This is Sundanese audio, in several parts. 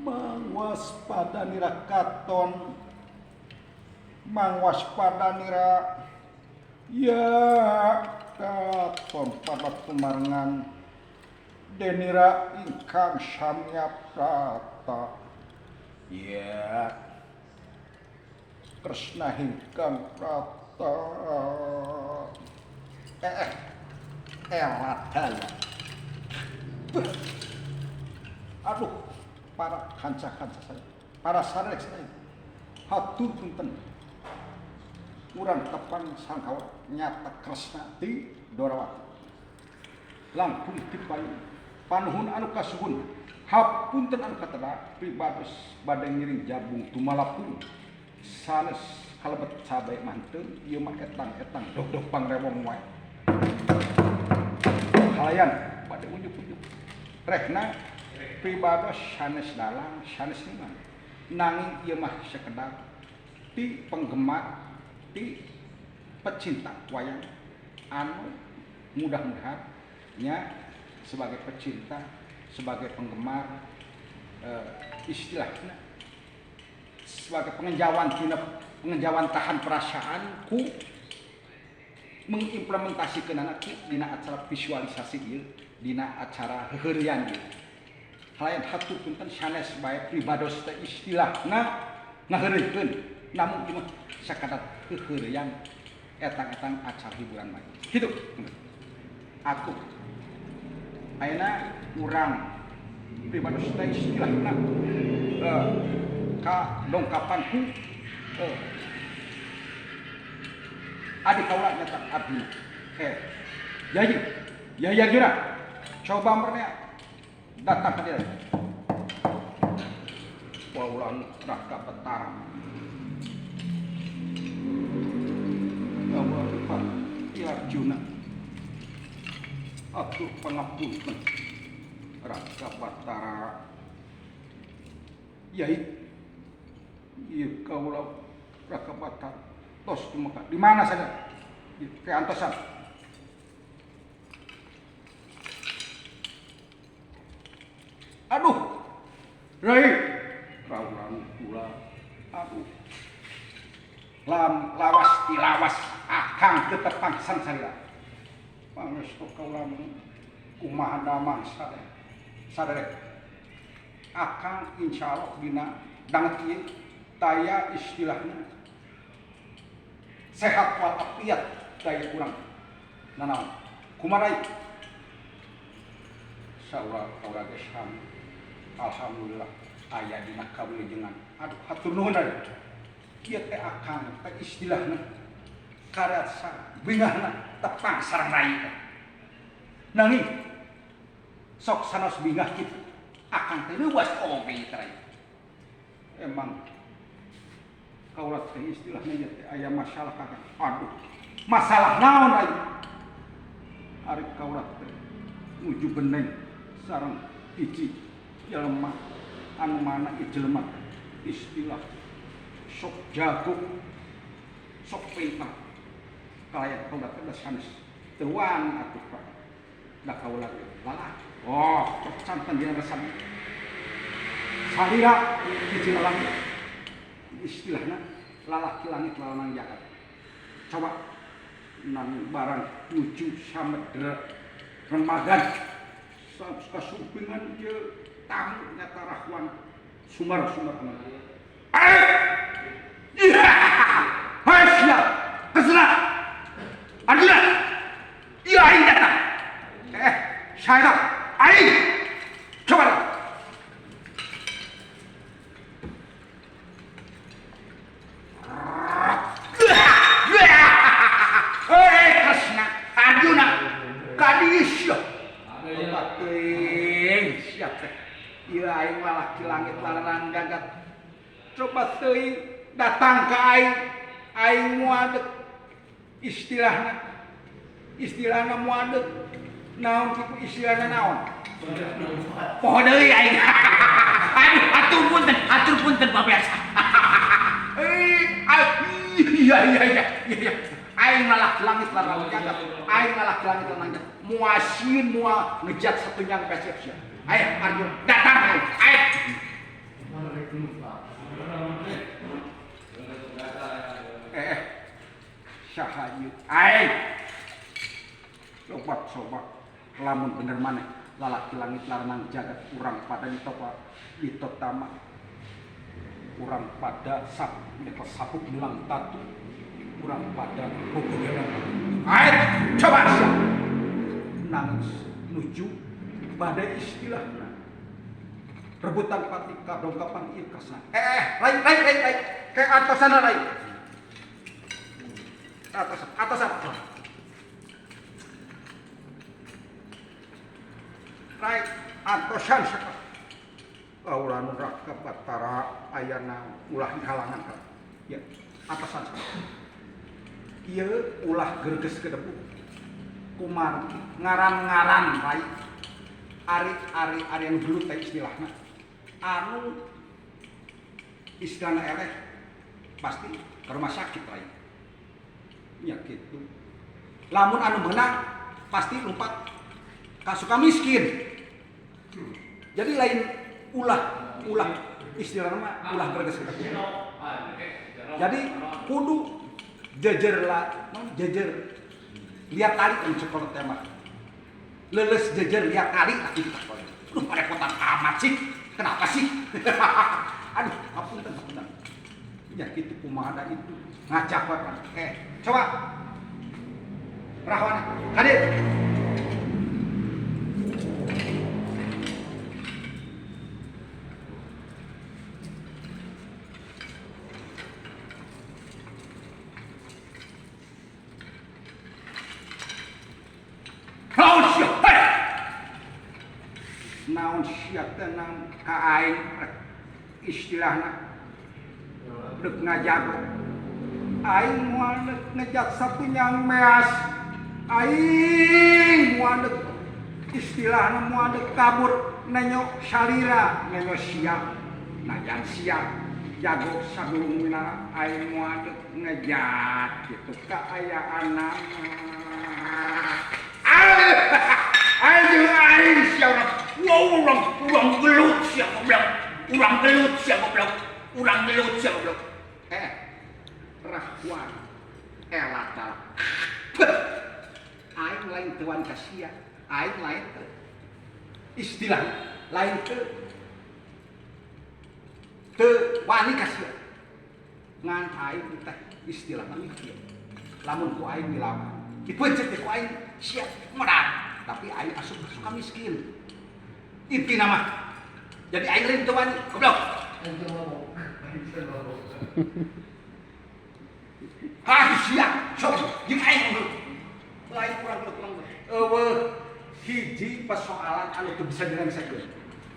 Mangwaspada nira katon, mangwaspada nira ya katon pada tumarengan denira ingkang samya prata ya Kresna ingkang prata eladala. Aduh, para kanca-kanca saya, para sarek saya, hatur punten urang tepang sangkawa nyata Kresna di Dorawati langkung dipayun panuhun anu kasuhun hapunten anu kateda pribados bade ngiring jabung tumalapung sanes kalebet cabe manteu ieu mah etang-etang dog-dog pangrewong wae halayan bade unjuk-unjuk rekna pribados sanes dalang sanes niman nanging ieu mah sekedar ti penggemar ti pecinta wayang anu mudah-mudahan nya sebagai pecinta sebagai penggemar istilahnya sebagai pengenjauan tina pengenjauan tahan perasaan ku mengimplementasikan anak dina acara visualisasi ieu dina acara heureurian ieu halayan hatur punten sanes bae pribados teh istilahna ngaheureuykeun namun ieu mah sakadar heureurian etang-etang acara hiburan bae kitu atuh ayeuna urang pribados teh istilahna ka dongkapan ku adik kaula nyata abdi yayi yayi Arjuna coba merne datang ke dia waulang Raka Betara bahwa Arjuna atur pangapunten Raka Batara yai ieu kaula Raka Batara tos tumeka di mana saja ke antosan aduh rai raulang kula aduh lam lawas tilawas akang tetepang sangsarira pangestu kaula kumaha damang saderek akang insyaallah dina danget ieu taya istilahna sehat walafiat daya kurang nanaon kumaha saura kaula geus alhamdulillah aya dina kawilujengan aduh hatur nuhun ari ieu teh akang teh istilahna karasa bingahna tepang sareng rai teh nanging sok sanos bingah kitu akang teh leuwas oge teh rai emang kaula teh istilahna ieu teh aya masalah kakak aduh masalah naon rai ari kaula teh nuju beneng sareng hiji jelema anu mana ieu jelema istilah sok jago sok pintar kalayan kaula teh sanes teu wani atuh Pak da kaula teh lalaki oh canten dina resep salira hiji lalaki istilahna lalaki langit lalanang jagat coba nang barang nuju samedra remagan kasumpingan ieu tamu nyata rahwan sumar-sumar hai siap Kresna Arjuna iya aing datang saya aing coba Kresna Arjuna kadis teuing siap teh ieu aing lalaki langit lalarang jagat coba teuing datang ka aing aing muadek istilahna istilahna muadek naon kitu istilahna naon poho deui aing aduh hatur punten pamirsa iya iya iya iya aing lalaki langit lalarang jagat aing lalaki langit lalarang jagat muasin mua ngejat satunya ke siap-siap ayo Arjuna datang ayo. Eh, saha ieu? Aing. Coba coba lamun bener maneh lalaki langit laranang jagat urang pada ditopa ditotama urang pada sap nyekel sapuk melang tatu urang pada bogogelan. Ayo coba siap nangis nuju pada istilahna rebutan pati kadongkapan ieu kasna. Rai rai rai rai ke atosana rai atasan atasan rai atosan sakah kaula nu raka Batara ayana ulah halangan ka ya atasan sakah ieu ulah gerges ke debu kumargi ngaran-ngaran rai ari-ari ari anu gelut teh istilahna anu istilahna eleh pasti ke rumah sakit rai nya kitu. Lamun anu meunang pasti lompat ka Sukamiskin. Jadi lain ulah ulah istilahna mah ulah greges ke debu. Jadi kudu jejer lah, jejer lihat tali anu sekolah tema. Leuleus jejer lihat tali lah kita. Duh, parepotan amat sih. Kenapa sih? Aduh, hapunten hapunten. Ya kitu kumaha da itu. Ngajak wae kan. Coba. Rahwana, hadir. Naon sia? Hei! Naon sia teh naon ka aing istilahna deuk ngajago. Aing moal deuk ngejat satunyang meas. Aing moal deuk istilahna moal deuk kabur nenyo salira nenyo sia. Najan sia jago sadulungna aing moal deuk ngejat kitu kaayaanna. Aing aing sia urang. Wow, urang urang gelut sia goblok. Urang gelut sia goblok. Urang gelut sia goblok. Rahwan elat dalam. Aing lain teu wani ka sia. Aing lain teu. Istilah lain teu. Teu wani ka sia. Ngan aing teh istilahna mikir. Lamun ku aing dilawan, dipeuncet ku aing sia modal. Tapi aing asup ka Sukamiskin. Intina mah. Jadi aing lain teu wani, goblok. Ah sia, sok jeung aing gelut. Lain urang gelut urang gelut. Eueuh hiji persoalan anu teu bisa direngsekeun.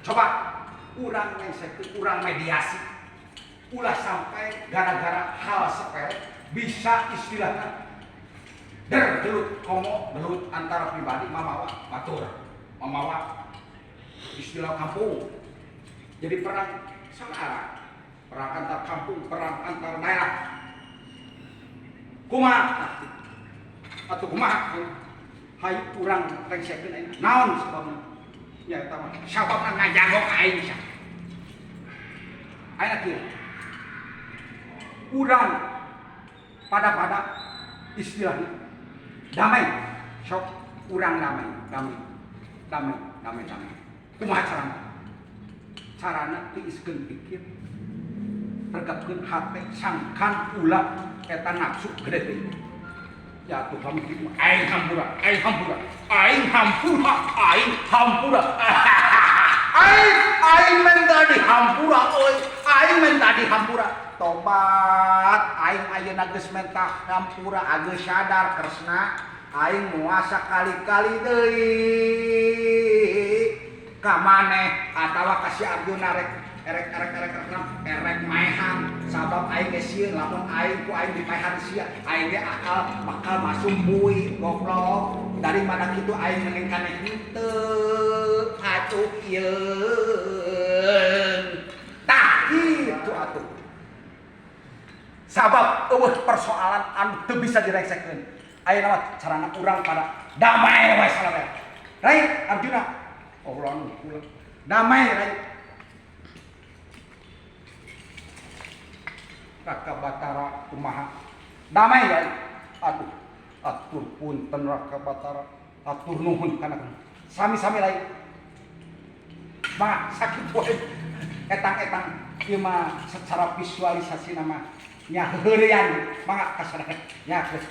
Coba urang rengsekeun, urang mediasi. Ulah sampai gara-gara hal sepele bisa istilahna der gelut komo gelut antara pribadi mamawa batur mamawa istilah kampung. Jadi perang saudara, perang antar kampung, perang antar daerah. Kumaha atau kumaha hayu urang rengsekeun ayeuna naon sababna nya eta mah sababna ngajago ka aing sia. Ayeuna kieu urang pada-pada istilahna damai sok urang damai damai damai damai damai kumaha carana carana tiiskeun pikir regepkeun hate sangkan ulah eta nafsu gede teh. Ya tuh kamu gitu, aing hampura, aing hampura, aing hampura, aing hampura. Aing, aing menta dihampura euy, aing menta dihampura. Tobat, aing ayeuna geus menta hampura, ageus sadar Kresna, aing moal sakali-kali deui ka maneh atawa ka si Arjuna rek erek erek erek erek erek maehan sabab aing ge sieun lamun aing ku aing dipaehan sia aing ge akal bakal masuk bui goblok daripada kitu aing mending kaneh henteu atuh yeun tah kitu atuh sabab eueuh persoalan anu teu bisa direngsekeun ayeuna mah carana urang pada damai we salaweh rai Arjuna Allah nu kula damai rai. Raka Batara kumaha? Damai ya. Aduh, atur punten Raka Batara. Atur nuhun kana. Sami-sami rai. Mah sakit wae. Etang-etang ieu mah secara visualisasi nama nya heureyan mangga kasadaya nya geus.